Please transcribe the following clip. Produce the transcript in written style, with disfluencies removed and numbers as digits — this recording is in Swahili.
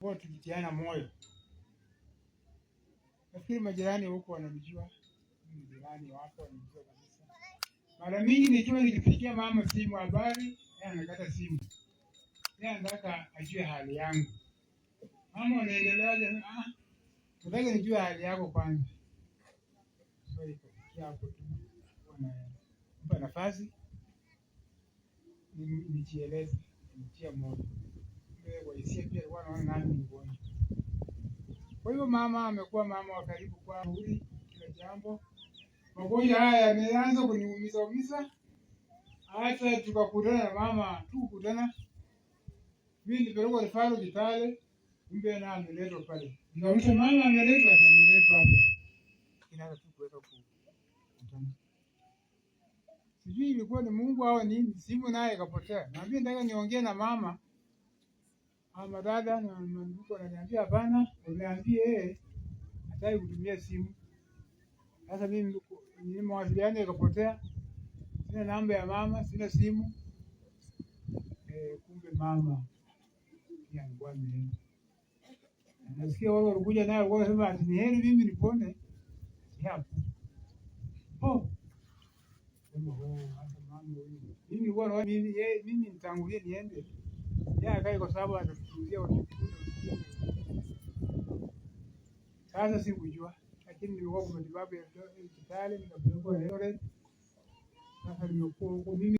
Tumekuwa tukitiana moyo. Nafikiri majirani huko wanamjua, majirani wako wanamjua kabisa. Mara mingi nikiwa nikipigia mama simu habari, yeye anakata simu. Yeye anataka ajue hali yangu. Mama, unaendeleaje? Ah, nataka nijue hali yako kwanza. So ikafikia hapo tu, wanampa nafasi nijieleze, nitie moyo. Kwa hisia pia alikuwa anaona nani mgonjwa. Kwa hiyo mama amekuwa mama wa karibu kwangu kila jambo. Magonjwa haya yameanza kuniumiza umiza, hata tukakutana na mama tukutana, mimi nilipelekwa rufaa Kitale, kumbe na ameletwa pale. Nikamwambia mama ameletwa, ameletwa hapa. Lakini hata tukuweza kukutana. Sijui ilikuwa ni Mungu au nini, simu naye ikapotea. Naambia nataka niongee na mama. Ama dada na ndugu ananiambia hapana, umeambia yeye hataki kutumia simu. Sasa mimi ni mawasiliano ikapotea, sina namba ya mama, sina simu. Kumbe mama pia alikuwa ameenda. Nasikia wale walikuja naye walikuwa wanasema ati ni heri mimi nipone. Hapo. Oh. Sema oh, hata mama huyu. Mimi nilikuwa mimi yeye mimi nitangulie niende. Yeye akae kwa sababu atatufunzia watu. Sasa sikujua, lakini nilikuwa kwa matibabu ya hospitali nikapelekwa Eldoret. Sasa nimekuwa huko mimi.